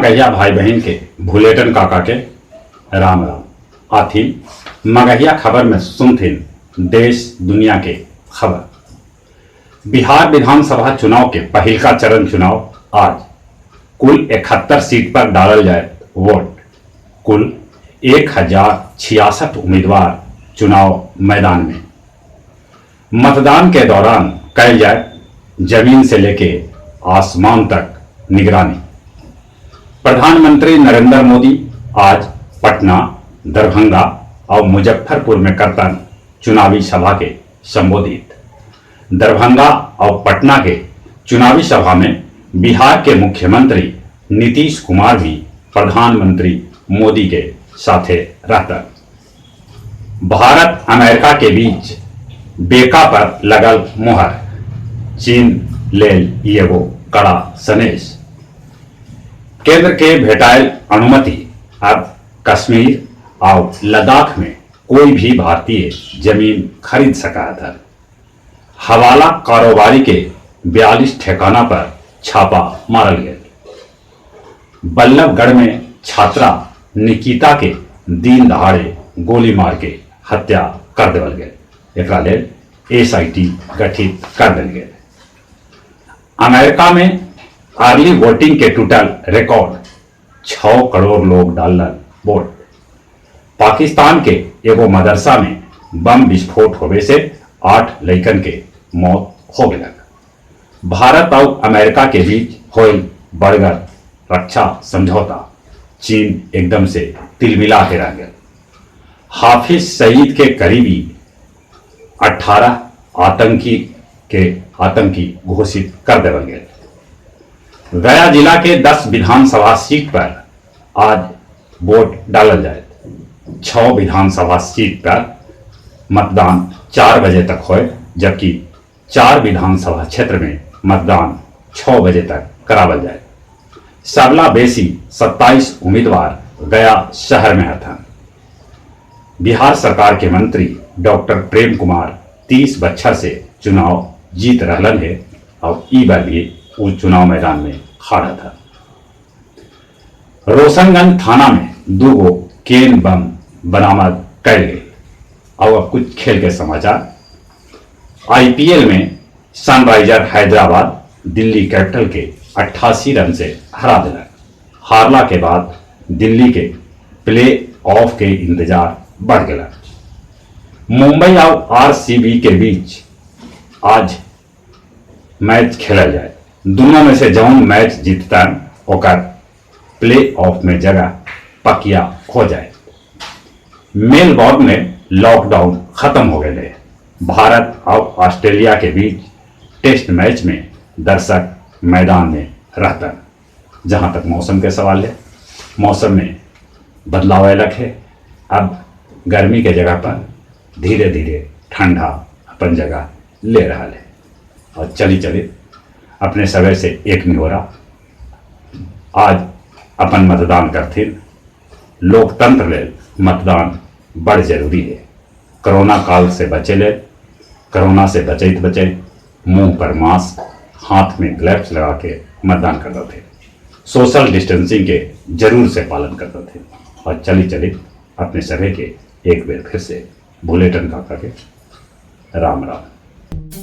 मगहिया भाई बहिन के भुलेटन काका के राम राम। आथिन मगहिया खबर में सुनथिन देश दुनिया के खबर। बिहार विधानसभा चुनाव के पहिलका चरण चुनाव आज कुल 71 सीट पर डालल जाए वोट। कुल 1066 उम्मीदवार चुनाव मैदान में। मतदान के दौरान कैल जाए जमीन से लेके आसमान तक निगरानी। प्रधानमंत्री नरेंद्र मोदी आज पटना, दरभंगा और मुजफ्फरपुर में करतन चुनावी सभा के संबोधित। दरभंगा और पटना के चुनावी सभा में बिहार के मुख्यमंत्री नीतीश कुमार भी प्रधानमंत्री मोदी के साथे रहतन। भारत अमेरिका के बीच बेका पर लगल मुहर, चीन लेल एगो कड़ा सनेश। केंद्र के भेटायल अनुमति, अब कश्मीर और लद्दाख में कोई भी भारतीय जमीन खरीद सका था। हवाला कारोबारी के 42 ठिकाना पर छापा मारल गया। बल्लभगढ़ में छात्रा निकिता के दिन दहाड़े गोली मार के हत्या कर देवल गए। एकरा लेल एसआईटी गठित कर देल गए। अमेरिका में अर्ली वोटिंग के टूटल रिकॉर्ड, 6 करोड़ लोग डालल वोट। पाकिस्तान के एगो मदरसा में बम विस्फोट होवे से 8 लइकन के मौत हो गया। भारत और अमेरिका के बीच होल बड़गर रक्षा समझौता, चीन एकदम से तिलमिला के रह गया। हाफिज सईद के करीबी 18 आतंकी के आतंकी घोषित कर देवल गए। गया जिला के 10 विधानसभा सीट पर आज वोट डालल जाए। 6 विधानसभा सीट पर मतदान 4 बजे तक होए, जबकि 4 विधानसभा क्षेत्र में मतदान 6 बजे तक करावल जाए। सबला बेसी 27 उम्मीदवार गया शहर में हथन। बिहार सरकार के मंत्री डॉक्टर प्रेम कुमार 30 बच्छर से चुनाव जीत रहलन है और ई बार भी वो चुनाव मैदान में खड़ा था। रोशनगंज थाना में 2 केन बम बरामद कर गए। और अब कुछ खेल के समाचार। आईपीएल में सनराइजर हैदराबाद दिल्ली कैपिटल के 88 रन से हरा दिला। हारला के बाद दिल्ली के प्ले ऑफ के इंतजार बढ़ गया। मुंबई और आरसीबी के बीच आज मैच खेला जाए। दोनों में से जौन मैच जीतता ओकर प्ले ऑफ में जगह पकिया हो जाए। मेलबोर्न में लॉकडाउन खत्म हो गए। भारत और ऑस्ट्रेलिया के बीच टेस्ट मैच में दर्शक मैदान में रहता। जहां तक मौसम के सवाल है, मौसम में बदलाव अलग है। अब गर्मी के जगह पर धीरे धीरे ठंडा अपन जगह ले रहा है। और चली चली अपने सवे से एक निहोरा, आज अपन मतदान करथिन। लोकतंत्र ले मतदान बड़ जरूरी है। कोरोना काल से बचे ले, कोरोना से बचैत बचैत मुंह पर मास्क, हाथ में ग्लव्स लगा के मतदान करते थे। सोशल डिस्टेंसिंग के जरूर से पालन करते थे। और चली चली अपने सभी के एक बार फिर से बुलेटिन काका के राम राम।